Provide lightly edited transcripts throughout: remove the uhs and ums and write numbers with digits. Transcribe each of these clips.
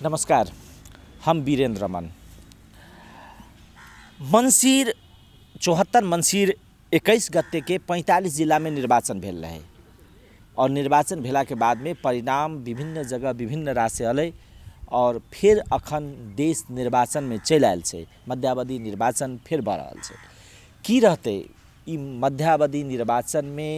नमस्कार, हम वीरेंद्र रमन। मंसिर 74 मंसिर 21 गते के 45 जिला में निर्वाचन भेल रहे और निर्वाचन भेला के बाद में परिणाम विभिन्न जगह विभिन्न राशि अलै और फिर अखन देश निर्वाचन में चलि आयल छै। मध्यावधि निर्वाचन फिर भऽ रहल छै। की रहतै ई मध्यावधि निर्वाचनमे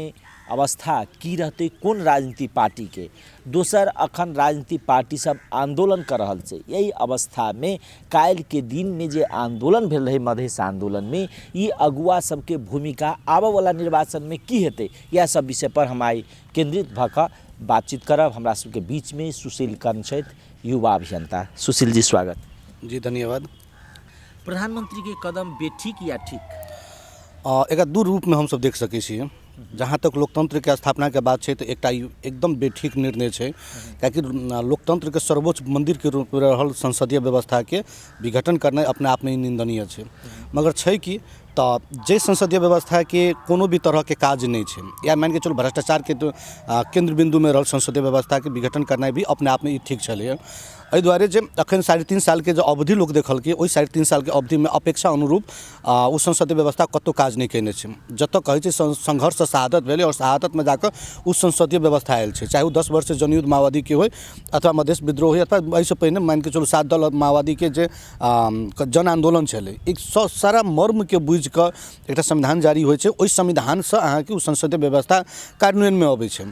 अवस्था, की रहतै कोन राजनीतिक पार्टीके? दोसर, अखन राजनीतिक पार्टी सब आन्दोलन कऽ रहल छै। एहि अवस्थामे काल्हिके दिनमे जे आन्दोलन भेल रहै मधेश आन्दोलनमे, ई अगुआ सबके भूमिका आबऽवला निर्वाचनमे की हेतै? इएह सब विषयपर हम आइ केन्द्रित भऽ कऽ बातचीत करब। हमरा सबके बीचमे सुशील कर्ण छथि, युवा अभियंता। सुशील जी, स्वागत। जी, धन्यवाद। प्रधानमंत्री के कदम बेठीक या ठीक? एकरा दू रूपमे हमसब देख सकै छियै। जहाँ तक लोकतन्त्रके स्थापनाके बात छै तऽ एकटा ई एकदम बेठीक निर्णय छै, किएकि लोकतन्त्रके सर्वोच्च मन्दिरके रूपमे रहल संसदीय व्यवस्थाके विघटन करनाइ अपना आपमे ही निन्दनीय छै। मगर छै कि तऽ जाहि संसदीय व्यवस्थाके कोनो भी तरहके काज नहि छै, या मानिके चलू भ्रष्टाचारके केन्द्र बिन्दुमे रहल संसदीय व्यवस्थाके विघटन करनाइ भी अपना आपमे ई ठीक छलैए। एहि दुआरे जे एखन 3.5 सालके जे अवधि लोक देखलकै, ओहि 3.5 सालके अवधिमे अपेक्षा अनुरूप ओ संसदीय व्यवस्था कतहु काज नहि कयने छै। जतऽ कहै छै संघर्षसँ शहादत भेलै आओर शहादतमे जाकऽ ओ संसदीय व्यवस्था आयल छै, चाहे ओ 10 वर्ष जनयुद्ध माओवादीके होइ अथवा मधेश विद्रोह होइ अथवा एहिसँ पहिने मानिके चलू 7 दल माओवादीके जे जन आन्दोलन छलै। एक सारा मर्मके बुझिकऽ एकटा संविधान जारी होइ छै, ओहि संविधानसँ अहाँके ओ संसदीय व्यवस्था कार्यान्वयनमे अबै छै।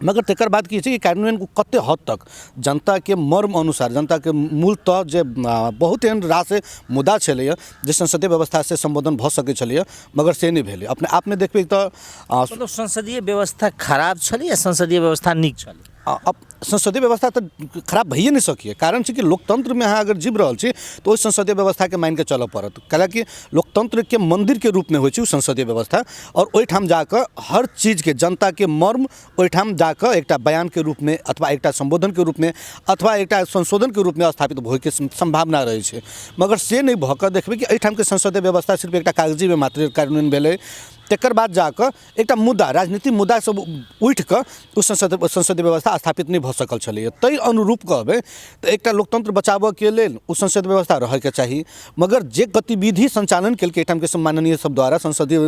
मगर तकर बाद की छै कि कार्यान्वयन कते हद तक जनताके मर्म अनुसार, जनताके मूलतः जे बहुत एहन रास मुद्दा छलैए जे संसदीय व्यवस्थासँ सम्बोधन भऽ सकै छलैए, मगर से नहि भेलै। अपने आपमे देखबै तऽ मतलब संसदीय व्यवस्था खराब छलै या संसदीय व्यवस्था नीक छलै? संसदीय व्यवस्था तऽ खराब भइए नहि सकैए। कारण छै कि लोकतन्त्रमे अहाँ अगर जीवि रहल छी तऽ ओहि संसदीय व्यवस्थाके मानिके चलऽ पड़त, कैलाकि लोकतन्त्रके मन्दिरके रूपमे होइ छै ओ संसदीय व्यवस्था। आओर ओहिठाम जाकऽ हर चीजके जनताके मर्म ओहिठाम जाकऽ एकटा बयानके रूपमे अथवा एकटा सम्बोधनके रूपमे अथवा एकटा संशोधनके रूपमे स्थापित होइके सम्भावना रहै छै। मगर से नहि भऽ कऽ देखबै कि एहिठामके संसदीय व्यवस्था सिर्फ एकटा कागजीमे मात्र कार्यान्वयन भेलै। तकर बाद जाकऽ एकटा मुद्दा, राजनीतिक मुद्दा सब उठि कऽ ओ संसदीय व्यवस्था स्थापित नहि भऽ सकल छलैए। ताहि अनुरूप कहबै तऽ एकटा लोकतन्त्र बचाबऽके लेल ओ संसदीय व्यवस्था रहैके चाही। मगर जे गतिविधि सञ्चालन केलकै एहिठामके सम्माननीय सब द्वारा, संसदीय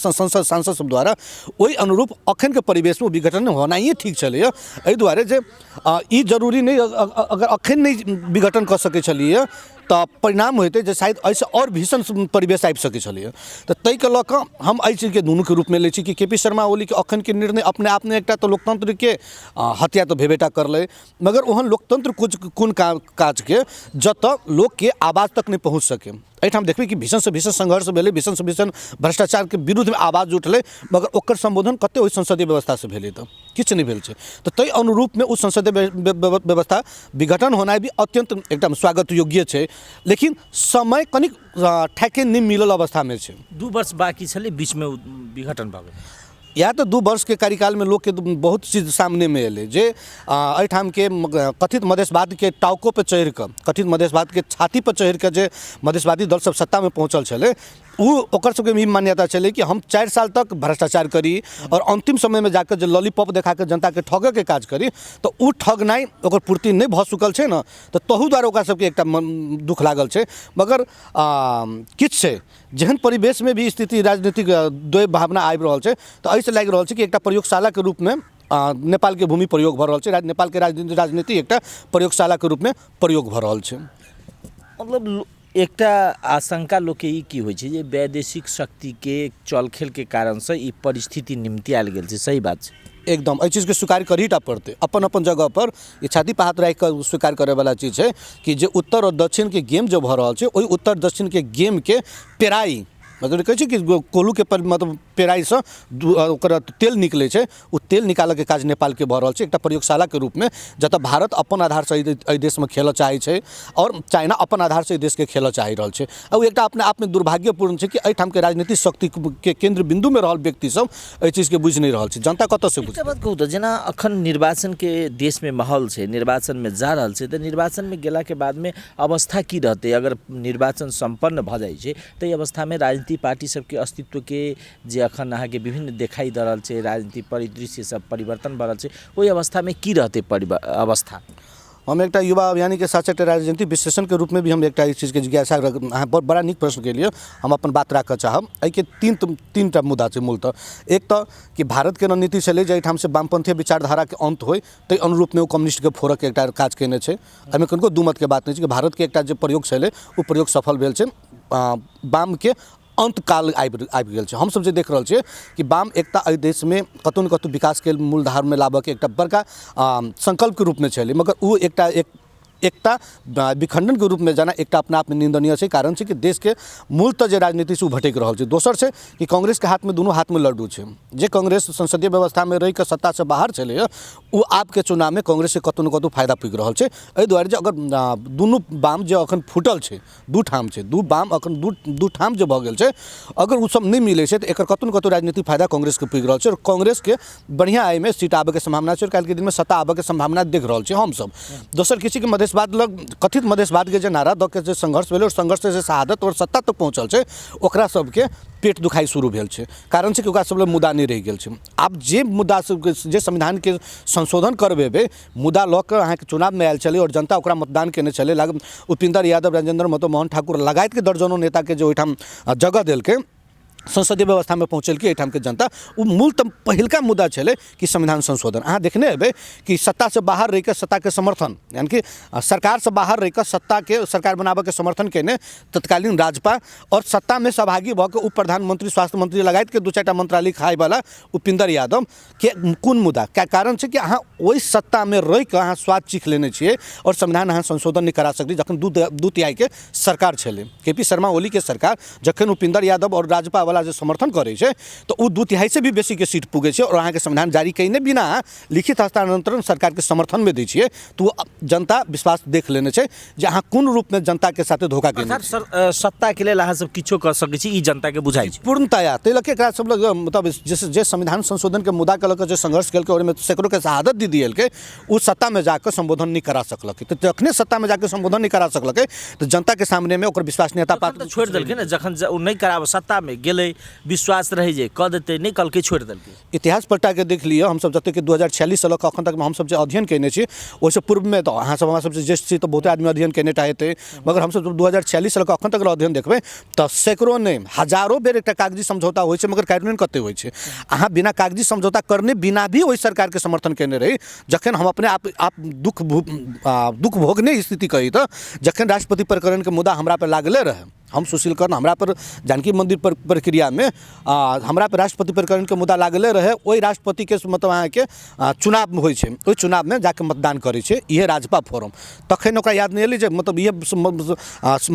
संसद सांसद सब द्वारा, ओहि अनुरूप अखनके परिवेशमे ओ विघटन होनाइए ठीक छलैए। एहि दुआरे जे ई जरूरी नहि, अगर अखन नहि विघटन कऽ सकै छलियै तऽ परिणाम होइतै जे शायद एहिसँ आओर भीषण परिवेश आबि सकै छलैए। तऽ ताहिके लऽ कऽ हम एहि चीजके दुनूके रूपमे लै छी कि के पी शर्मा ओलीके अखनके निर्णय अपने आपमे एकटा तऽ लोकतन्त्रके हत्या तऽ भेबे टा करलै, मगर ओहन लोकतन्त्र कुछ कोन काजके जतऽ लोकके आवाज तक नहि पहुँच सकै। एहिठाम देखबै कि भीषणसँ भीषण संघर्ष भेलै, भीषणसँ भीषण भ्रष्टाचारके विरुद्धमे आवाज उठलै, मगर ओकर सम्बोधन कतेक ओहि संसदीय व्यवस्थासँ भेलै तऽ किछु नहि भेल छै। तऽ ताहि अनुरूपमे ओ संसदीय व्यवस्था विघटन होनाइ भी अत्यन्त एकदम स्वागत योग्य छै, लेकिन समय कनिक ठेके नहि मिलल अवस्थामे छै। 2 वर्ष बाँकी छलै, बीचमे ओ विघटन भऽ गेल। इएह तऽ 2 वर्षके कार्यकालमे लोकके बहुत चीज सामनेमे एलै जे एहिठामके कथित मधेशवादके टाउकोपर चढ़िकऽ, कथित मधेशवादके छातीपर चढ़िकऽ जे मधेशवादी दल सब सत्तामे पहुँचल छलै, ओ ओकर सबके ई मान्यता छलै कि हम 4 साल तक भ्रष्टाचार करी आओर अन्तिम समयमे जाकऽ जे लॉलीपॉप देखाकऽ जनताके ठगऽके काज करी, तऽ ओ ठगनाइ ओकर पूर्ति नहि भऽ चुकल छै ने, तऽ तहू दुआरे ओकरा सबके एकटा दुःख लागल छै। मगर किछु छै जेहन परिवेशमे भी स्थिति राजनीतिक द्वैध भावना आबि रहल छै, तऽ एहिसँ लागि रहल छै कि एकटा प्रयोगशालाके रूपमे नेपालके भूमि प्रयोग भऽ रहल छै। नेपालके राजनीति एकटा प्रयोगशालाके रूपमे प्रयोग भऽ रहल छै। मतलब एकटा आशंका लोकके ई की होइ छै जे वैदेशिक शक्तिके चलखेलके कारणसँ ई परिस्थिति निमतियाएल गेल छै, सही बात छै? एकदम एहि चीजके स्वीकार करही टा पड़तै। अपन अपन जगहपर ई छाती पर हाथ राखि कऽ स्वीकार करैवला चीज छै कि जे उत्तर आओर दक्षिणके गेम जे भऽ रहल छै, ओहि उत्तर दक्षिणके गेमके पेराइ, मतलब कहै छै कि कोल्हूके मतलब पेराइसँ ओकर तेल निकलै छै, ओ तेल निकालऽके काज नेपालके भऽ रहल छै एकटा प्रयोगशालाके रूपमे, जतऽ भारत अपन आधारसँ एहि देशमे खेलऽ चाहै छै आओर चाइना अपन आधारसँ एहि देशके खेलऽ चाहि रहल छै। आ ओ एकटा अपना आपमे दुर्भाग्यपूर्ण छै कि एहिठामके राजनीतिक शक्तिके केन्द्र बिन्दुमे रहल व्यक्ति सब एहि चीजके बुझि नहि रहल छै। जनता कतऽसँ बुझतै? एकटा बात कहू तऽ, जेना अखन निर्वाचनके देशमे माहौल छै, निर्वाचनमे जा रहल छै, तऽ निर्वाचनमे गेलाके बादमे अवस्था की रहतै? अगर निर्वाचन सम्पन्न भऽ जाइ छै ताहि अवस्थामे राजनीतिक पार्टी सबके अस्तित्वके जे अखन अहाँके विभिन्न देखाइ दऽ रहल छै, राजनीतिक परिदृश्य सब परिवर्तन भऽ रहल छै, ओहि अवस्थामे की रहतै अवस्था? हम एकटा युवा अभियानीके साथ साथ राजनीतिक विश्लेषणके रूपमे भी हम एकटा एहि चीजके जिज्ञासा अहाँ बड़ा नीक प्रश्न केलियै। हम अपन बात राखऽ चाहब। एहिके तीन टा मुद्दा छै मूलतः। एक तऽ कि भारतके रणनीति छलै जे एहिठामसँ वामपन्थीय विचारधाराके अन्त होइ, ताहि अनुरूपमे ओ कम्युनिस्टके फोड़ऽके एकटा काज कयने छै। एहिमे कनिको दू मतके बात नहि छै कि भारतके एकटा जे प्रयोग छलै, ओ प्रयोग सफल भेल छै। वामके अन्तकाल आबि आबि गेल छै। हमसभ जे देख रहल छियै कि वाम एकता एहि देशमे कतहु ने कतहु विकासके मूलधारमे लाबऽके एकटा बड़का संकल्पके रूपमे छलै, मगर ओ एकटा एकता विखण्डनके रूपमे जाना एकटा अपना आपमे निन्दनीय छै। कारण छै कि देशके मूलतः जे राजनीति छै, ओ भटकि रहल छै। दोसर छै कि कांग्रेसके हाथमे, दुनू हाथमे लड्डू छै। जे कांग्रेस संसदीय व्यवस्थामे रहि कऽ सत्तासँ बाहर छलैए, ओ आबके चुनावमे कांग्रेसके कतहु ने कतहु फायदा पुगि रहल छै। एहि दुआरे जे अगर दुनू वाम जे अखन फूटल छै, दू ठाम छै, दू वाम अखन दू दू ठाम जे भऽ गेल छै, अगर ओ सब नहि मिलै छै, तऽ एकर कतहु ने कतहु राजनीतिक फायदा कांग्रेसके पुगि रहल छै आओर कांग्रेसके बढ़िआँ एहिमे सीट आबयके सम्भावना छै आओर काल्हिके दिनमे सत्ता आबयके सम्भावना देख रहल छी हमसभ। दोसर की छै कि मधेशवाद लग कथित मधेशवादके जे नारा दऽ के जे संघर्ष भेलै आओर संघर्षसँ जे शहादत आओर सत्ता तक पहुँचल छै, ओकरा सबके पेट दुखाइ शुरू भेल छै। कारण छै कि ओकरा सब लग मुद्दा नहि रहि गेल छै। आब जे मुद्दा सबके, जे संविधानके संशोधन करबेबै मुद्दा लऽ कऽ अहाँके चुनावमे आयल छलै आओर जनता ओकरा मतदान केने छलै, उपेन्द्र यादव, राजेन्द्र महतो, मोहन ठाकुर लगायतके दर्जनो नेताके जे ओहिठाम जगह देलकै, संसदीय व्यवस्थामे पहुँचेलकै एहिठामके जनता, ओ मूल तऽ पहिलका मुद्दा छलै कि संविधान संशोधन। अहाँ देखने हेबै कि सत्तासँ बाहर रहिकऽ सत्ताके समर्थन, यानि कि सरकारसँ बाहर रहिकऽ सत्ताके सरकार बनाबऽके समर्थन केने तत्कालीन राजपा आओर सत्तामे सहभागी भऽ कऽ उप प्रधानमंत्री, स्वास्थ्य मंत्री लगायतके दू चारिटा मंत्रालय खायवला उपेन्द्र यादव के कोन मुद्दा? क्या कारण छै कि अहाँ ओहि सत्तामे रहिकऽ अहाँ स्वाद चीख लेने छियै आओर संविधान अहाँ संशोधन नहि करा सकली? जखन दू दू तिहाईके सरकार छलै, के पी शर्मा ओलीके सरकार, जखन उपेन्द्र यादव आओर राजपावला जे समर्थन करै छै, तऽ ओ दू तिहाईसँ भी बेसीके सीट पुगै छै आओर अहाँके संविधान जारी कयने बिना अहाँ लिखित हस्तान्तरण सरकारके समर्थनमे दै छियै, तऽ ओ जनता विश्वास देख लेने छै जे अहाँ कोन रूपमे जनताके साथे धोखा केने। अर्थात सत्ताके लेल अहाँ सब किछो कऽ सकै छी, ई जनताके बुझाइ छै। पूर्णतया। ताहि लऽ कऽ एकरा सब लग मतलब जे संविधान संशोधनके मुद्दाके लऽ कऽ जे संघर्ष केलकै, ओहिमे सैकड़ोके शहादत दे दिएलकै, ओ सत्तामे जाकऽ संबोधन नहि करा सकलकै। तऽ जखने सत्तामे जाकऽ संबोधन नहि करा सकलकै, तऽ जनताके सामनेमे ओकर विश्वसनीयता पात्र छोड़ि देलकै ने। जखन ओ नहि कराबऽ सत्तामे गेलै, विश्वास रहै जे कऽ देतै, नहि कहलकै, छोड़ि देलकै। इतिहास पलटाके देख लिअ। हमसब जतेक 2046सँ लऽ कऽ अखन तकमे हमसब जे अध्ययन कयने छी, ओहिसँ पूर्वमे तऽ अहाँसब हमरा सबसँ ज्येष्ठ छी, तऽ बहुते आदमी अध्ययन कयने टा हेतै, मगर हमसब 2046सँ लऽ कऽ अखन तक अध्ययन देखबै तऽ सैकड़ो नहि, हजारो बेर एकटा कागजी समझौता होइ छै, मगर कार्यान्वयन कते होइ छै? अहाँ बिना कागजी समझौता करने बिना भी ओहि सरकारके समर्थन कयने रही। जखन हम अपने आप आप दुख दुख भोगने स्थिति कही, तऽ जखन राष्ट्रपति प्रकरणके मुद्दा हमरा पर लागले रहै, हम सुशील कर्ण, हमरा पर जानकी मन्दिर पर प्रक्रियामे हमरा पर राष्ट्रपति प्रकरणके मुद्दा लागले रहै, ओहि राष्ट्रपतिके मतलब अहाँके चुनाव होइ छै, ओहि चुनावमे जाके मतदान करै छै इहे राजपा फोरम, तखन ओकरा याद नहि एलै जे मतलब इहे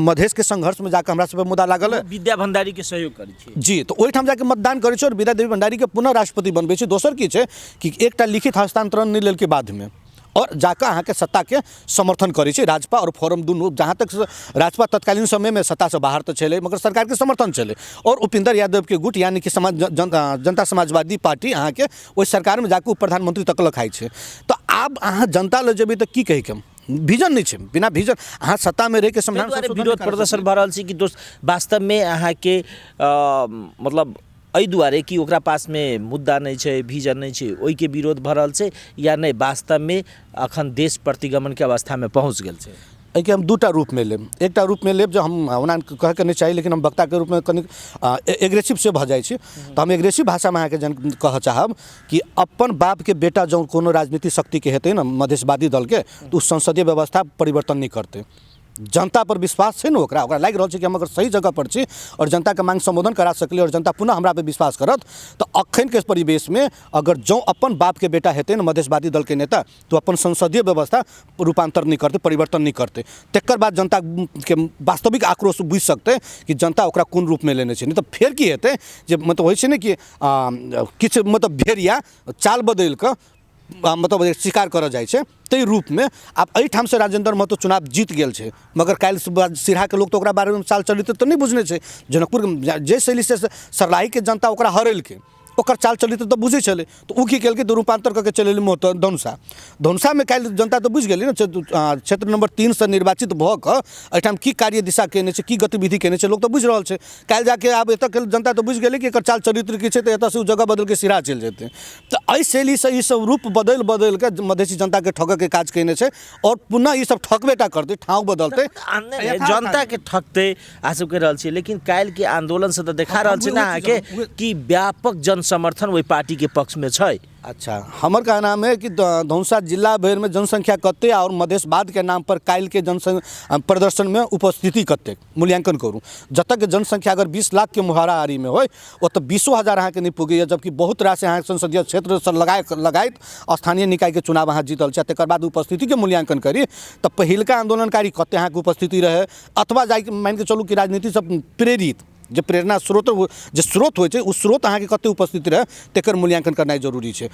मधेशके संघर्षमे जाके हमरा सबके मुद्दा लागल है। विद्या भण्डारीके सहयोग करै छै जी, तऽ ओहिठाम जाके मतदान करै छै आओर विद्या देवी भण्डारीके पुनः राष्ट्रपति बनबै छै। दोसर की छै कि एकटा लिखित हस्तान्तरण नहि लेलकै बादमे आओर जाकऽ अहाँके सत्ताके समर्थन करै छै राजपा आओर फोरम दुनू। जहाँ तक राजपा तत्कालीन समयमे सत्तासँ बाहर तऽ छलै, मगर सरकारके समर्थन छलै आओर उपेन्द्र यादवके गुट, यानि कि समाज जनता समाजवादी पार्टी अहाँके ओहि सरकारमे जाकऽ उप प्रधानमंत्री तक लऽ खाइ छै। तऽ आब अहाँ जनता लग जेबै तऽ की कहिके? विजन नहि छै। बिना विजन अहाँ सत्तामे रहिके संविधान विरोध प्रदर्शन भऽ रहल छै कि दोस्त वास्तवमे अहाँके मतलब एहि दुआरे कि ओकरा पासमे मुद्दा नहि छै, विजन नहि छै, ओहिके विरोध भऽ रहल छै या नहि वास्तवमे अखन देश प्रतिगमनके अवस्थामे पहुँच गेल छै? एहिके हम दूटा रूपमे लेब। एकटा रूपमे लेब जे हम ओना कहैके नहि चाही, लेकिन हम वक्ताके रूपमे कनि एग्रेसिव से भऽ जाइ छी, तऽ हम एग्रेसिव भाषामे अहाँके जन कहऽ चाहब कि अपन बापके बेटा जँ कोनो राजनीतिक शक्तिके हेतै ने, मधेशवादी दलके, तऽ ओ संसदीय व्यवस्था परिवर्तन नहि करतै। जनता पर विश्वास छै ने ओकरा। ओकरा लागि रहल छै कि हम अगर सही जगह पर छी आओर जनताके मांग सम्बोधन करा सकली आओर जनता पुनः हमरा पर विश्वास करत। तऽ अखनके परिवेशमे अगर जँ अपन बापके बेटा हेतै ने मधेशवादी दलके नेता, तऽ अपन संसदीय व्यवस्था रूपान्तर नहि करतै, परिवर्तन नहि करतै। तकर बाद जनताके वास्तविक आक्रोश बुझि सकतै कि जनता ओकरा कोन रूपमे लेने छै। नहि तऽ फेर की हेतै जे मतलब होइ छै ने कि किछु मतलब भेड़िया चाल बदलि कऽ मतलब शिकार करऽ जाइ छै, ताहि रूपमे आब एहिठामसँ राजेन्द्र महतो चुनाव जीत गेल छै, मगर काल्हि सुबह सिरहाके लोक तऽ ओकरा बारेमे चाल चरित्र तऽ नहि बुझने छै। जनकपुर जे शैलीसँ सर्लाहीके जनता ओकरा हरेलकै, ओकर चाल चरित्र तऽ बुझै छलै, तऽ ओ की केलकै, तऽ रूपान्तर कऽ के चलि एलै मोहत धनुषा। धनुषामे काल्हि जनता तऽ बुझि गेलै ने, क्षेत्र नम्बर 3सँ निर्वाचित भऽ कऽ एहिठाम की कार्य दिशा केने छै, की गतिविधि केने छै, लोक तऽ बुझि रहल छै। काल्हि जाके आब एतऽ जनता तऽ बुझि गेलै कि एकर चाल चरित्र की छै, तऽ एतऽसँ ओ जगह बदलिके सिरा चलि जेतै। तऽ एहि शैलीसँ ई सब रूप बदलि बदलि कऽ मधेशी जनताके ठगऽके काज केने छै, आओर पुनः ई सब ठकबे टा करतै, ठाँव बदलतै, जनताके ठकतै अहाँ सब कहि रहल छियै। लेकिन काल्हिके आन्दोलनसँ तऽ देखा रहल छै ने अहाँके कि व्यापक जनसमर्थन ओहि पार्टीके पक्षमे छै। अच्छा, हमर कहनाम है कि धनुषा जिला भरिमे जनसंख्या कते आओर मधेशवादके नाम पर काल्हिके प्रदर्शनमे उपस्थिति कते मूल्यांकन करू। जतऽके जनसंख्या अगर 20 लाखके मुहाराहारीमे होइ, ओतऽ 20,000 अहाँके नहि पुगैए, जबकि बहुत रास अहाँ संसदीय क्षेत्रसँ लगाइत स्थानीय निकायके चुनाव अहाँ जीतल छी। तकर बाद उपस्थितिके मूल्यांकन करी तऽ पहिलका आन्दोलनकारी कते अहाँके उपस्थिति रहै, अथवा जाइके मानिके चलू कि राजनीतिसँ प्रेरित जे प्रेरणा स्रोत जे स्रोत होइ छै, ओ स्रोत अहाँके कते उपस्थित रहै, तकर मूल्यांकन करनाइ जरूरी छै।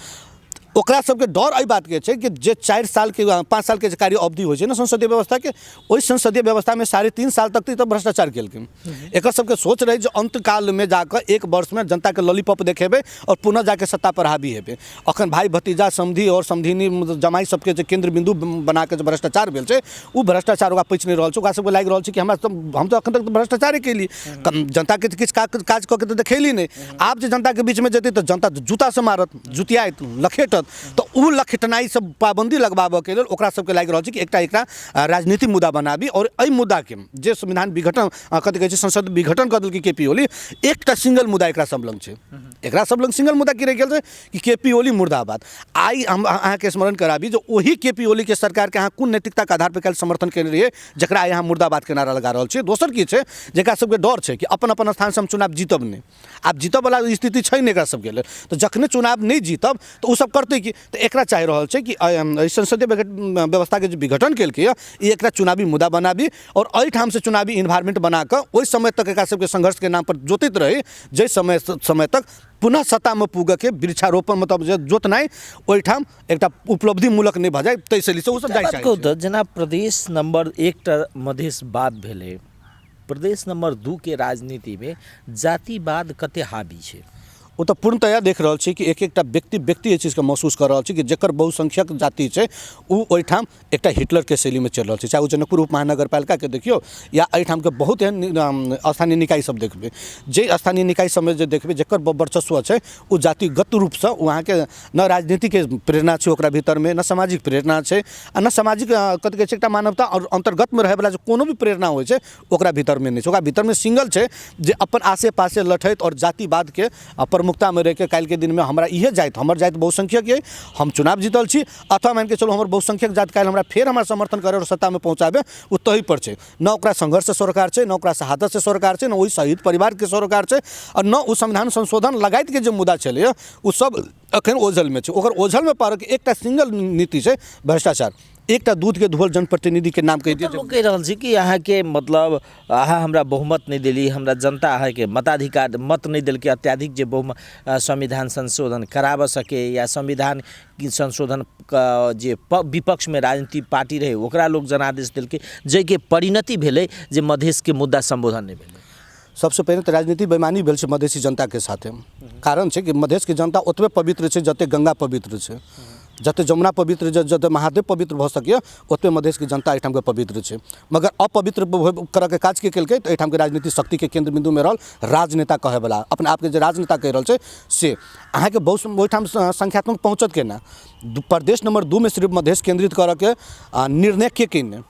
ओकरा सबके डर एहि बातके छै कि जे 4 सालके 5 सालके जे कार्य अवधि होइ छै ने संसदीय व्यवस्थाके, ओहि संसदीय व्यवस्थामे 3.5 साल तक तऽ भ्रष्टाचार केलखिन। एकर सबके सोच रहै जे अन्तकालमे जाकऽ 1 वर्षमे जनताके लॉलीपॉप देखेबै आओर पुनः जाके सत्ता पर हावी हेबै। अखन भाइ भतीजा समधि आओर समधिनी जमाइ सबके जे केन्द्र बिन्दु बनाकऽ जे भ्रष्टाचार भेल छै, ओ भ्रष्टाचार ओकरा पचि नहि रहल छै। ओकरा सबके लागि रहल छै कि हमरा सब, हम तऽ अखन तक भ्रष्टाचारे केली, जनताके तऽ किछु काज कऽ के तऽ देखेली नहि। आब जे जनताके बीचमे जेतै तऽ जनता जूतासँ मारत, जुतियाइत, लखेटत। तऽ ओ लखेटनाइ सब पाबन्दी लगबाबऽके लेल ओकरा सबके लागि रहल छै कि एकटा एकटा राजनीतिक मुद्दा बनाबी, आओर एहि मुद्दाके जे संविधान विघटन कथी कहै छै, संसद विघटन कऽ देलकै के पी ओली, एकटा सिंगल मुद्दा एकरा सब लग छै। एकरा सब लग सिंगल मुद्दा की रहि गेल छै कि के पी ओली मुर्दाबाद। आइ हम अहाँके स्मरण कराबी जे ओही के पी ओलीके सरकारके अहाँ कोन नैतिकताके आधार पर काल्हि समर्थन केने रहियै, जकरा आइ अहाँ मुर्दाबादके नारा लगा रहल छियै। दोसर की छै, जेकरा सबके डर छै कि अपन अपन स्थानसँ हम चुनाव जीतब नहि, आब जीतऽवला स्थिति छै नहि एकरा सबके लेल, तऽ जखने चुनाव नहि जीतब तऽ ओ सब करतै की, तऽ एकरा चाहि रहल छै कि एहि संसदीय व्यवस्थाके जे विघटन केलकै ई एकरा चुनावी मुद्दा बनाबी, आओर एहिठामसँ चुनावी इन्वायरमेंट बनाकऽ ओहि समय तक एकरा सबके संघर्षके नाम पर जोतैत रही, जाहि समय तक पुनः सत्तामे पुगऽके वृक्षारोपण मतलब जे जोतनाइ ओहिठाम एकटा उपलब्धिमूलक नहि भऽ जाय, ताहि शैलीसँ ओसब जाइ चाहै छै। जेना प्रदेश नम्बर 1 मधेशवाद भेलै, प्रदेश नम्बर 2 के राजनीतिमे जातिवाद कते हावी छै? ओ तऽ पूर्णतया देख रहल छी कि एक एकटा व्यक्ति व्यक्ति एहि चीजके महसूस कऽ रहल छै कि जकर बहुसंख्यक जाति छै ओ ओहिठाम एकटा हिटलरके शैलीमे चलि रहल छै। चाहे ओ जनकपुर उप महानगरपालिकाके देखियौ या एहिठामके बहुत एहन स्थानीय निकाय सब देखबै, जे स्थानीय निकाय सबमे जे देखबै जकर वर्चस्व छै ओ जातिगत रूपसँ ओ अहाँके न राजनीतिके प्रेरणा छै ओकरा भीतरमे, न सामाजिक प्रेरणा छै, आ न सामाजिक कथी कहै छै एकटा मानवता आओर अन्तर्गतमे रहैवला जे कोनो भी प्रेरणा होइ छै ओकरा भीतरमे नहि छै। ओकरा भीतरमे सिंगल छै जे अपन आसे पासे लठैत आओर जातिवादके प्रमुखतामे रहिके काल्हिके दिनमे हमरा इहे जाति, हमर जाति बहुसंख्यक अइ, हम चुनाव जीतल छी, अथवा मानिके चलू हमर बहुसंख्यक जाति काल्हि हमरा फेर हमरा समर्थन करे आओर सत्तामे पहुँचाबे, ओ तही पर छै। न ओकरा संघर्षसँ सरोकार छै, न ओकरा शहादतसँ सरोकार छै, न ओहि शहीद परिवारके सरोकार छै, आओर न ओ संविधान संशोधन लगातिके जे मुद्दा छलैए ओ सब एखन ओझलमे छै। ओकर ओझलमे पारक एकटा सिंगल नीति छै भ्रष्टाचार। एकटा दूधके धोअल जनप्रतिनिधिके नाम कहि दिअ। लोक कहि रहल छै कि अहाँके मतलब अहाँ हमरा बहुमत नहि देली, हमरा जनता अहाँके मताधिकार मत नहि देलकै अत्याधिक जे बहुमत संविधान संशोधन कराबऽ सके या संविधान संशोधन जे विपक्षमे राजनीतिक पार्टी रहै ओकरा लोक जनादेश देलकै, जाहिके परिणति भेलै जे मधेशके मुद्दा सम्बोधन नहि भेलै। सबसँ पहिने तऽ राजनीति बेईमानी भेल छै मधेशी जनताके साथे। कारण छै कि मधेशके जनता ओतबे पवित्र छै जते गंगा पवित्र छै, जते जमुना पवित्र छै, जते महादेव पवित्र भऽ सकैए ओतबे मधेशके जनता एहिठामके पवित्र छै। मगर अपवित्र करऽके काज के केलकै तऽ एहिठामके राजनीतिक शक्तिके केन्द्र बिन्दुमे रहल राजनेता कहैवला, अपना आपके जे राजनेता कहि रहल छै से अहाँके बहुत ओहिठाम संख्यात्मक पहुँचत केना। प्रदेश नंबर 2 मे सिर्फ मधेश केंद्रित करऽके निर्णय के केने,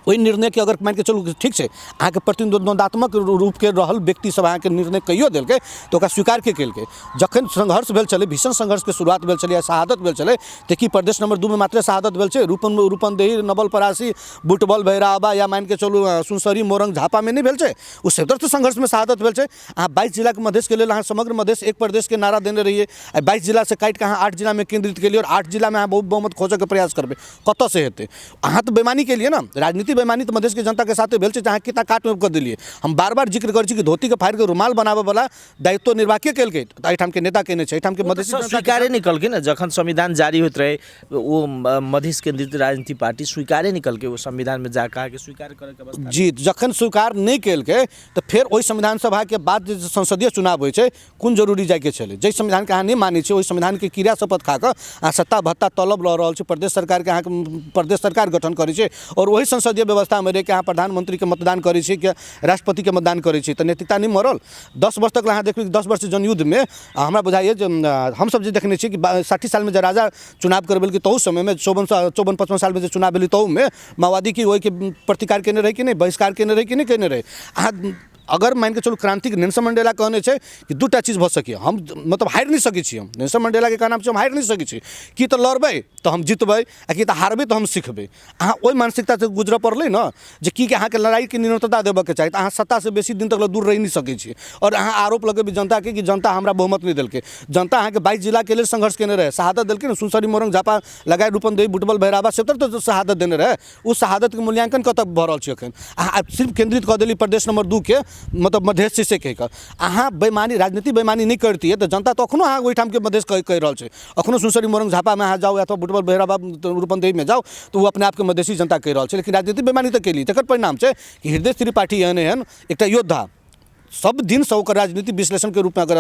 ओहि निर्णयके अगर मानिके चलू ठीक छै अहाँके प्रतिद्वंदात्मक रूपके रहल व्यक्ति सब अहाँके निर्णय कहियो देलकै तऽ ओकरा स्वीकार के केलकै। जखन संघर्ष भेल छलै, भीषण संघर्षके शुरुआत भेल छलै या शहादत भेल छलै, तऽ की प्रदेश नंबर 2 मे मात्रे शहादत भेल छै? रूपनदेही, नवलपरासी, बुटबल, भैराबा या मानिके चलू सुनसरी, मोरंग, झापामे नहि भेल छै? ओ सदर संघर्षमे शहादत भेल छै। अहाँ 22 जिलाके मधेशके लेल अहाँ समग्र मधेश एक प्रदेशके नारा देने रहियै, आ 22 जिलासँ काटिके अहाँ 8 जिलामे केन्द्रित केलियै आओर 8 जिलामे अहाँ बहुत बहुमत खोजऽके प्रयास करबै, कतऽसँ हेतै? अहाँ तऽ बेईमानी केलियै ने। राजनीति राजनीति बेमानी तऽ मधेशके जनताके साथे भेल छै जे अहाँ कितना काटमे कऽ देलियै। हम बार बार जिक्र करै छी कि धोतीके फाड़िके रुमाल बनाबऽवला दायित्व निर्वाह के केलकै? तऽ एहिठामके नेता केने छै, एहिठामके मधेसी स्वीकारे नहि केलकै ने। जखन संविधान जारी होइत रहै, ओ मधेश केन्द्रित राजनीतिक पार्टी स्वीकारे नहि केलकै, ओ संविधानमे जा कऽ स्वीकार करैके अवस्था जी। जखन स्वीकार नहि केलकै तऽ फेर ओहि संविधान सभाके बाद जे संसदीय चुनाव होइ छै, कोन जरूरी जाइके छलै? जाहि संविधानके अहाँ नहि मानै छियै, ओहि संविधानके क्रिया शपथ खा कऽ अहाँ सत्ता भत्ता तलब लऽ रहल छी, प्रदेश सरकारके अहाँके प्रदेश सरकार गठन करै छै आओर ओहि संसदीय व्यवस्थामे रहिके अहाँ प्रधानमन्त्रीके मतदान करै छी कि राष्ट्रपतिके मतदान करै छी, तऽ नैतिकता नहि मरल? 10 वर्ष तक अहाँ देखबै, 10 वर्ष जनयुद्धमे हमरा बुझाइए जे हमसब जे देखने छी कि 60 सालमे जे राजा चुनाव करबेलकै, तहू समयमे 54 54 55 सालमे जे चुनाव भेलै, तहूमे माओवादी की ओहिके प्रतिकार केने रहै कि नहि? बहिष्कार केने रहै कि नहि केने रहै? अहाँ अगर मानिके चलू, क्रान्तिक नेल्सन मंडेला कहने छै कि दूटा चीज भऽ सकैए, हम मतलब हारि नहि सकै छी। हम नेल्सन मंडेलाके कहनाम छै, हम हारि नहि सकै छी, कि तऽ लड़बै तऽ हम जितबै आ कि तऽ हारबै तऽ हम सिखबै। अहाँ ओहि मानसिकतासँ गुजरऽ पड़लै ने जे की अहाँके लड़ाइके निरन्तरता देबऽके चाही, तऽ अहाँ सत्तासँ बेसी दिन तक दूर रहि नहि सकै छी आओर अहाँ आरोप लगेबै जनताके कि जनता हमरा बहुमत नहि देलकै। जनता अहाँके 22 जिलाके लेल संघर्ष केने रहै, शहादत देलकै ने। सुनसरी, मोरंग, झापा लगाए रूपनदेही, बुटबल, भैराबा सब तऽ शहादत देने रहै। ओ शहादतके मूल्यांकन कतऽ भऽ रहल छै एखन? अहाँ सिर्फ केन्द्रित कऽ देली प्रदेश नंबर 2के, मतलब मधेश छै से कहि कऽ। अहाँ बेईमानी, राजनीति बेईमानी नहि करतियै तऽ जनता तऽ अखनो अहाँ ओहिठामके मधेश कहि रहल छै। अखनो सुनसरी, मोरंग, झापामे अहाँ जाउ अथवा बुटबल, भैरवा, रूपनदेहीमे जाउ तऽ ओ अपने आपके मधेसी जनता कहि रहल छै। लेकिन राजनीति बेईमानी तऽ केली, तकर परिणाम छै कि हृदय त्रिपाठी एहन एहन एकटा योद्धा सब दिनसँ ओकर राजनीतिक विश्लेषणके रूपमे अगर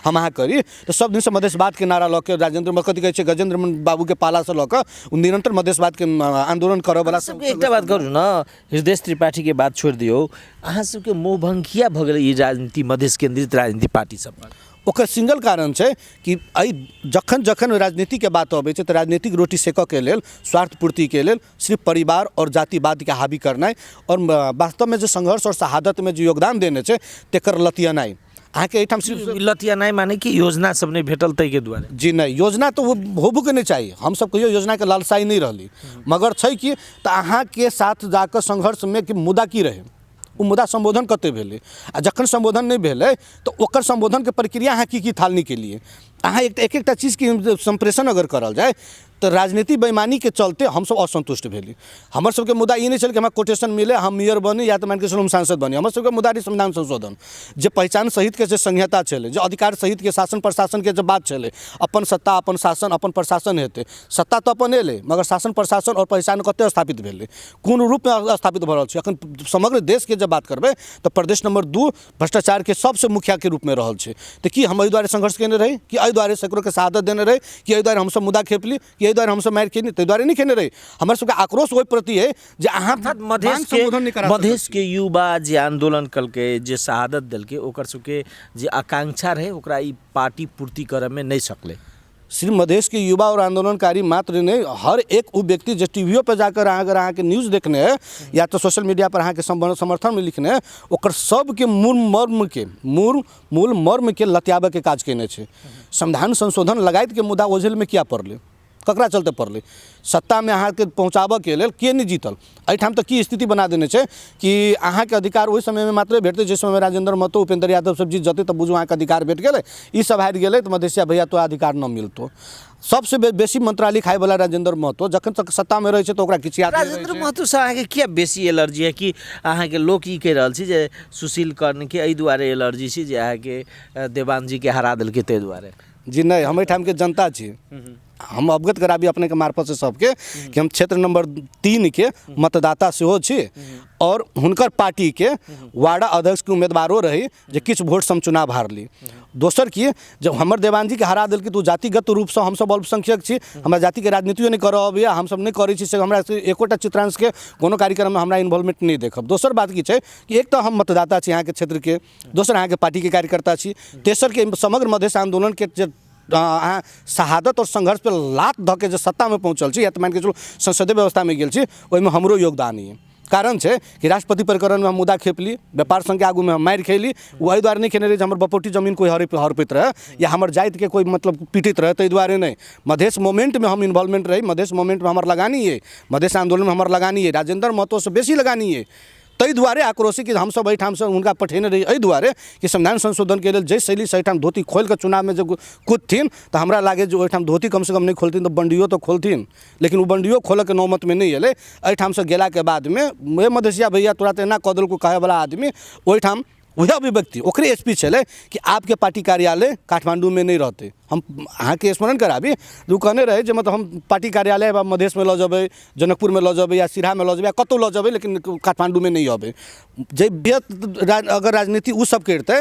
हम अहाँ करी तऽ सब दिनसँ मधेशवादके नारा लऽ के राजेन्द्र कथी कहै छै, गजेन्द्र बाबूके पालासँ लऽ कऽ ओ निरन्तर मधेशवादके आन्दोलन करऽवला। सबके एकटा बात करू ने, हृदय त्रिपाठीके बात छोड़ि दियौ, अहाँ सबके मोहभंग किया भऽ गेलै ई राजनीति मधेश केन्द्रित राजनीति पार्टी सब पर? ओकर सिंगल कारण छै कि एहि जखन जखन राजनीतिके बात अबै छै तऽ राजनीतिक रोटी सेकऽके लेल, स्वार्थ पूर्तिके लेल सिर्फ परिवार आओर जातिवादके हावी करनाइ आओर वास्तवमे जे संघर्ष आओर शहादतमे जे योगदान देने छै तकर लतियेनाइ अहाँके एहिठाम सिर्फ लतियेनाइ, माने कि योजना सब नहि भेटल ताहिके दुआरे? जी नहि, योजना तऽ होबोके नहि चाही। हमसब कहियो योजनाके लालसाई नहि रहली, मगर छै कि तऽ अहाँके साथ जाकऽ संघर्षमे कि मुद्दा की रहै, ओ मुद्दा सम्बोधन कते भेलै आ जखन सम्बोधन नहि भेलै तऽ ओकर सम्बोधनके प्रक्रिया अहाँ की की थालनी केलियै? अहाँ एक एकटा चीजके सम्प्रेषण अगर करल जाय तऽ राजनीति बेईमानीके चलते हमसब असन्तुष्ट भेली। हमर सबके मुद्दा ई नहि छल कि हमरा कोटेशन मिले, हम मेयर बनी या तऽ मानिके चलू हम सांसद बनी। हमर सबके मुद्दा रहै संविधान संशोधन, जे पहिचान सहितके जे संहिता छलै, जे अधिकार सहितके शासन प्रशासनके जे बात छलै, अपन सत्ता, अपन शासन, अपन प्रशासन हेतै। सत्ता तऽ अपन एलै, मगर शासन, प्रशासन आओर पहिचान कते स्थापित भेलै? कोन रूपमे स्थापित भऽ रहल छै? अखन समग्र देशके जब बात करबै तऽ प्रदेश नंबर 2 भ्रष्टाचारके सबसँ मुखियाके रूपमे रहल छै। तऽ की हम एहि दुआरे संघर्ष केने रही? कि एहि दुआरे सैकड़ोके शहादत देने रही? कि एहि दुआरे हमसब मुद्दा खेपली? कि एहि दुआरे हमसब मारि खेली? ताहि दुआरे नहि खेने रही। हमर सबके आक्रोश ओहि प्रति अइ जे अहाँ मधेशके मधेशके युवा जे आन्दोलन केलकै, जे शहादत देलकै, ओकर सबके जे आकांक्षा रहै ओकरा ई पार्टी पूर्ति करऽमे नहि सकलै। सिर्फ मधेश के युवा और आंदोलनकारी मात्र नहीं, हर एक वो व्यक्ति जो टीवीओ पर जाकर अहाँ अगर अहाँके न्यूज़ देखने है या तो सोशल मीडिया पर अहाँके समर्थनमे लिखने है, ओकर सबके मूल मर्मके मूल मूल मर्मके लतियाबऽके काज केने छै। संविधान संशोधन लगायतके मुद्दा ओझेलमे किया पड़लै? ककरा चलते पड़लै? सत्तामे अहाँके पहुँचाबऽके लेल के नहि जीतल? एहिठाम तऽ की स्थिति बना देने छै कि अहाँके अधिकार ओहि समयमे मात्रे भेटतै जाहि समयमे राजेन्द्र महतो, उपेंद्र यादव सब जीत जेतै, तऽ बुझू अहाँके अधिकार भेट गेलै। ई सब हारि गेलै तऽ मधेसिया भैया तोरा अधिकार न मिलतौ। सबसँ बेसी मंत्रालय खायवला राजेंद्र महतो जखन तक सत्तामे रहै छै तऽ ओकरा किछु याद नहि रहै छै। राजेंद्र महतोसँ अहाँके किया बेसी एलर्जी है? कि अहाँके लोक ई कहि रहल छी जे सुशील कर्णके एहि दुआरे एलर्जी छै जे अहाँके देवानजीके हरा देलकै ताहि दुआरे? जी नहि, हम एहिठामके जनता छी। हम अवगत कराबी अपनेके मार्फतसँ सबके कि हम क्षेत्र नंबर 3के मतदाता सेहो छी और हुनकर पार्टीके वार्ड अध्यक्षके उम्मीदवारो रही जे किछु वोटसँ हम चुनाव हारली। दोसर की जब हमर देवानजीके हरा देलकै तऽ ओ जातिगत रूपसँ हमसब अल्पसंख्यक छी, हमरा जातिके राजनीतियो नहि करऽ अबैए, हमसब नहि करै छी, से हमरा एकोटा चित्रांशके कोनो कार्यक्रममे हमरा इन्वॉल्वमेंट नहि देखब। दोसर बात की छै कि एक तऽ हम मतदाता छी अहाँके क्षेत्रके, दोसर अहाँके पार्टीके कार्यकर्ता छी, तेसर के समग्र मधेश आन्दोलनके जे अहाँ शहादत और संघर्ष पे लात धऽ के जे सत्तामे पहुँचल छी या तऽ मानिके चलू संसदीय व्यवस्थामे गेल छी, ओहिमे हमरो योगदान अइ। कारण छै कि राष्ट्रपति प्रकरणमे हम मुद्दा खेपली, व्यापार संघके आगूमे हम मारि खेली। ओ एहि दुआरे नहि खेने रही जे हमर बपौटी जमीन कोइ हड़पैत रहै या हमर जातिके कोइ मतलब पीटैत रहै, ताहि दुआरे नहि। मधेश मोमेंटमे हम इन्वॉल्वमेंट रही, मधेश मोमेंटमे हमर लगानी अइ, मधेश आन्दोलनमे हमर लगानी अइ, राजेन्द्र महतोसँ बेसी लगानी अइ। ताहि दुआरे आक्रोशी कि हमसभ एहिठामसँ हुनका पठेने रही एहि दुआरे कि संविधान संशोधनके लेल जाहि शैलीसँ एहिठाम धोती खोलि कऽ चुनावमे जे कूदथिन, तऽ हमरा लागै जे ओहिठाम धोती कमसँ कम नहि खोलथिन तऽ बण्डियो तऽ खोलथिन, लेकिन ओ बण्डियो खोलऽके नौबतमे नहि एलै। एहिठामसँ गेलाके बादमे हे मधेसिया भैया तोरा तऽ एना कऽ देलकौ कहैवला आदमी ओहिठाम वएह अभिव्यक्ति ओकरे स्पीच छलै कि आपके पार्टी कार्यालय काठमाण्डूमे नहि रहतै। हम अहाँके स्मरण कराबी जे ओ कहने रहै जे मतलब हम पार्टी कार्यालय मधेशमे लऽ जेबै, जनकपुरमे लऽ जेबै या सिरहामे लऽ जेबै या कतहु लऽ जेबै, लेकिन काठमाण्डूमे नहि अबै। जे अगर राजनीति ओ सब करितै,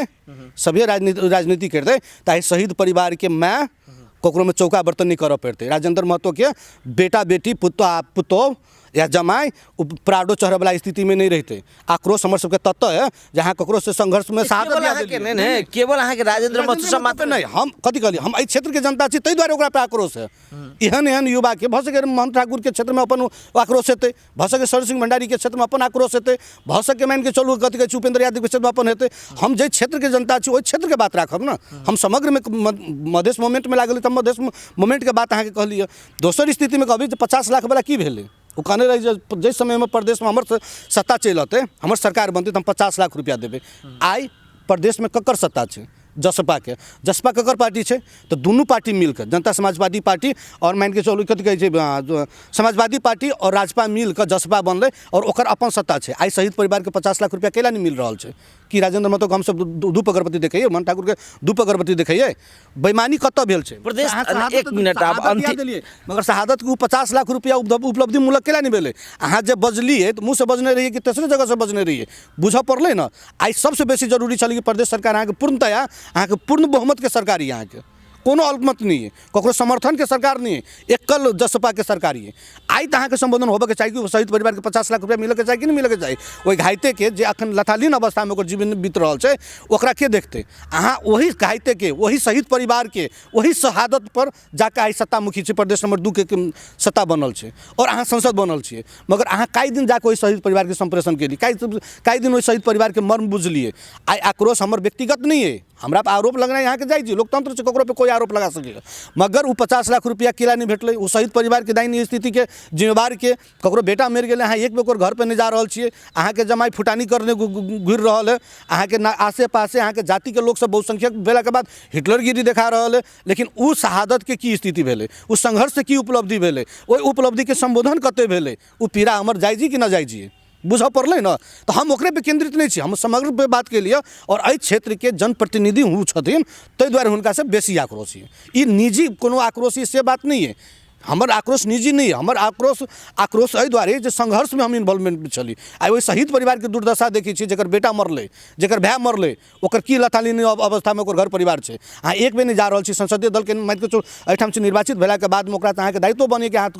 सभे राजनीति करितै, तऽ आइ शहीद परिवारके माय ककरोमे चौका बर्तन नहि करऽ पड़तै। राजेन्द्र महतोके बेटा बेटी पुतोहु या जमाइ ओ प्राडो चढ़ैवला स्थितिमे नहि रहितै। आक्रोश हमर सबके ततऽ है जे अहाँ ककरोसँ संघर्षमे शहादत केवल अहाँके नहि, नहि केवल अहाँके राजेंद्र महतो मात्र नहि, हम कथी कहलियै, हम एहि क्षेत्रके जनता छी ताहि दुआरे ओकरा पर आक्रोश है। एहन एहन युवाके भऽ सकै मोहन ठाकुरके क्षेत्रमे अपन आक्रोश हेतै, भऽ सकै शरण सिंह भण्डारीके क्षेत्रमे अपन आक्रोश हेतै, भऽ सकै मानिके चलू कथी कहै छै उपेंद्र यादवके क्षेत्रमे अपन हेतै। हम जाहि क्षेत्रके जनता छी ओहि क्षेत्रके बात राखब ने। हम समग्रमे मधेश मोमेंटमे लागल तऽ मधेश मोमेंटके बात अहाँके कहलियै। दोसर स्थितिमे कहबै जे 50 लाखवला की भेलै, ओ कहने रहै जे जाहि समयमे प्रदेशमे हमर सत्ता चलि अतै, हमर सरकार बनतै तऽ हम 50 लाख रुपैआ देबै। आइ प्रदेशमे ककर सत्ता छै? जसपाके। जसपा ककर पार्टी छै? तऽ दुनू पार्टी मिलकऽ जनता समाजवादी पार्टी आओर मानिके चलू कथी कहै छै समाजवादी पार्टी आओर राजपा मिलकऽ जसपा बनलै आओर ओकर अपन सत्ता छै। आइ शहीद परिवारके 50 लाख रुपैआ कैला नहि मिल रहल छै? कि राजेंद्र महतोके हमसब धूप अगरबत्ती देखैयै, मोहन ठाकुरके धूप अगरबत्ती देखैयै? बेईमानी कतऽ भेल छै प्रदेश? एक मिनट, आब अंतिम देलियै, मगर शहादत के ओ 50 लाख रुपया उपलब्धिमूलक केला नहि भेलै? अहाँ जे बजलियै तऽ मुँहसँ बजने रहियै कि तेसरे जगहसँ बजने रहियै, बुझऽ पड़लै ने। आइ सबसँ बेसी जरूरी छलै कि प्रदेश सरकार अहाँके पूर्णतया अहाँके पूर्ण बहुमतके सरकार यऽ, अहाँके कोनो अल्पमत नहि अइ, ककरो समर्थनके सरकार नहि अइ, एकल जसपाके सरकार अइ। आइ तऽ अहाँके सम्बोधन होबऽके चाही कि शहीद परिवारके 50 लाख रुपया मिलऽके चाही कि नहि मिलऽके चाही? ओहि घाइतेके जे अखन लथालीन अवस्थामे ओकर जीवन बीत रहल छै ओकरा के देखतै? अहाँ ओहि घाइतेके, ओहि शहीद परिवारके, ओहि शहादत पर जाकऽ आइ सत्तामुखी छी, प्रदेश नंबर 2 के सत्ता बनल छै आओर अहाँ संसद बनल छियै, मगर अहाँ काल्हि दिन जाकऽ ओहि शहीद परिवारके सम्प्रेषण केलियै? काल्हि दिन ओहि शहीद परिवारके मर्म बुझलियै? आइ आक्रोश हमर व्यक्तिगत नहि अइ, हमरा पर आरोप लगनाइ अहाँके जाइ छी, लोकतंत्र छै, ककरो पे कोइ आरोप लगा सकैए, मगर ओ 50 लाख रुपया केला नहि भेटलै? ओ शहीद परिवारके दयनीय स्थितिके जिम्मेवारके ककरो बेटा मरि गेलै, अहाँ एक बेर ओकर घर पर नहि जा रहल छियै, अहाँके जमाइ फुटानी करने घुरि रहल है, अहाँके आसे पासे अहाँके जातिके लोक सब बहुसंख्यक भेलाके बाद हिटलरगिरी देखा रहल है, लेकिन ओ शहादतके की स्थिति भेलै? ओ संघर्षसँ की उपलब्धि भेलै? ओहि उपलब्धिके सम्बोधन कते भेलै? ओ पीड़ा हमर जायजी कि नाजायजी बुझऽ पड़लै ने। तऽ हम ओकरे पे केन्द्रित नहि छी, हम समग्र पे बात केलियै आओर एहि क्षेत्रके जनप्रतिनिधि हूँ छथिन ताहि दुआरे हुनकासँ बेसी आक्रोश यऽ। ई निजी कोनो आक्रोश यऽ से बात नहि अइ, हमर आक्रोश निजी नहि अइ, हमर आक्रोश एहि दुआरे जे संघर्षमे हम इन्वॉल्वमेंटमे छली। आइ ओहि शहीद परिवारके दुर्दशा देखै छियै, जकर बेटा मरलै, जकर भाय मरलै, ओकर की लथालीन अवस्थामे ओकर घर परिवार छै। अहाँ एक बेर नहि जा रहल छी संसदीय दलके मानिके चलू एहिठामसँ निर्वाचित भेलाके बादमे ओकरा तऽ अहाँके दायित्व बनैए कि अहाँ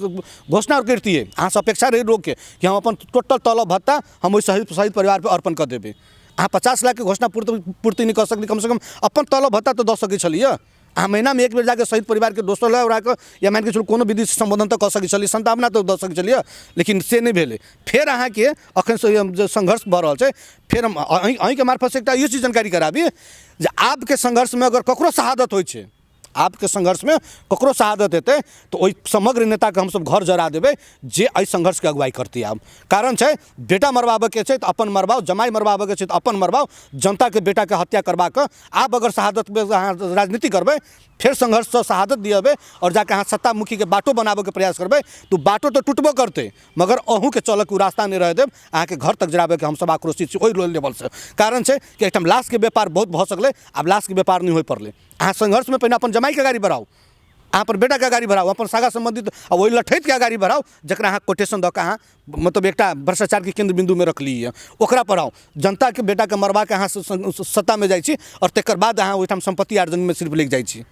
घोषणा करितियै, अहाँसँ अपेक्षा रहै लोकके कि हम अपन टोटल तलब भत्ता हम ओहि शहीद परिवारपर अर्पण कऽ देबै। अहाँ 50 लाखके घोषणा पूर्ति नहि कऽ सकली, कमसँ कम अपन तलब भत्ता तऽ दऽ सकै छलियै। अहाँ महीनामे एक बेर जाके शहीद परिवारके दोसर लए उड़ाकऽ या मानिके चलू कोनो विधिसँ सम्बोधन तऽ कऽ सकै छलियै, सांत्वना तऽ दऽ सकै छलियै, लेकिन से नहि भेलै। फेर अहाँके एखन जे संघर्ष भऽ रहल छै, फेर हम अहीँके मार्फतसँ एकटा इहो चीज जानकारी कराबी जे आबके संघर्षमे अगर ककरो शहादत होइ छै, आबके संघर्षमे ककरो शहादत हेतै तऽ ओहि समग्र नेताके हमसभ घर जरा देबै जे एहि संघर्षके अगुवाई करतै। आब कारण छै बेटा मरबाबऽके छै तऽ अपन मरबाउ, जमाइ मरबाबऽके छै तऽ अपन मरबाउ, जनताके बेटाके हत्या करबाके आब अगर शहादतमे अहाँ राजनीति करबै, फेर संघर्षसँ शहादत दिएबै आओर जाके अहाँ सत्तामुखीके बाटो बनाबऽके प्रयास करबै तऽ बाटो तऽ टुटबो करतै, मगर अहूँके चलऽके ओ रास्ता नहि रहऽ देब, अहाँके घर तक जराबैके हमसभ आक्रोशित छी ओहि लेवलसँ। कारण छै कि एहिठाम लाशके व्यापार बहुत भऽ सकलै, आब लाशके व्यापार नहि होइ पड़लै। अहाँ संघर्षमे पहिने अपन जमाइके गाड़ी बढ़ाउ, अहाँ अपन बेटाके अगाड़ी बढ़ाउ, अपन सगा सम्बन्धित आ ओहि लठैतके अगाड़ी बढ़ाउ जकरा अहाँ कोटेशन दऽ कऽ अहाँ मतलब एकटा भ्रष्टाचारके केन्द्र बिन्दुमे रखलियै, ओकरा पढ़ाउ। जनताके बेटाके मरबाके अहाँ सत्तामे जाइ छी आओर तकर बाद अहाँ ओहिठाम सम्पत्ति आर्जनमे सिर्फ लागि जाइ छी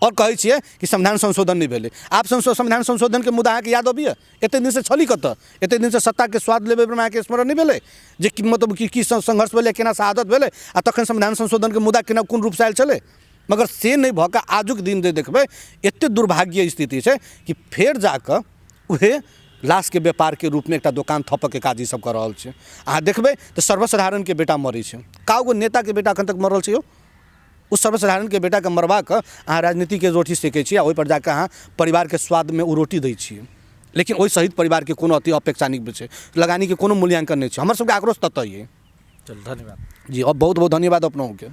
आओर कहै छियै कि संविधान संशोधन नहि भेलै। आब संविधान संशोधनके मुद्दा अहाँके याद अबैए? एतेक दिनसँ छली कतऽ? एतेक दिनसँ सत्ताके स्वाद लेबै अहाँके स्मरण नहि भेलै जे कि मतलब की संघर्ष भेलै, केना शहादत भेलै आ तखन संविधान संशोधनके मुद्दा केना कोन रूपसँ आयल छलै? मगर से नहि भऽ कऽ आजुक दिन जे देखबै एतेक दुर्भाग्य स्थिति छै कि फेर जाकऽ उहे लाशके व्यापारके रूपमे एकटा दोकान थपऽके काज ईसब कऽ रहल छै। अहाँ देखबै तऽ सर्वसाधारणके बेटा मरै छै, कागो नेताके बेटा एखन तक मरल छै यौ? ओ सर्वसाधारणके बेटाके मरबाकऽ अहाँ राजनीतिके रोटी सेकै छी आ ओहिपर जाकऽ अहाँ परिवारके स्वादमे ओ रोटी दै छियै। लेकिन ओहि शहीद परिवारके कोनो अथी अपेक्षा नहि छै, लगानीके कोनो मूल्यांकन नहि छै। हमर सबके आक्रोश ततऽ अइ। चलू, धन्यवाद जी। और बहुत बहुत धन्यवाद अपनोके।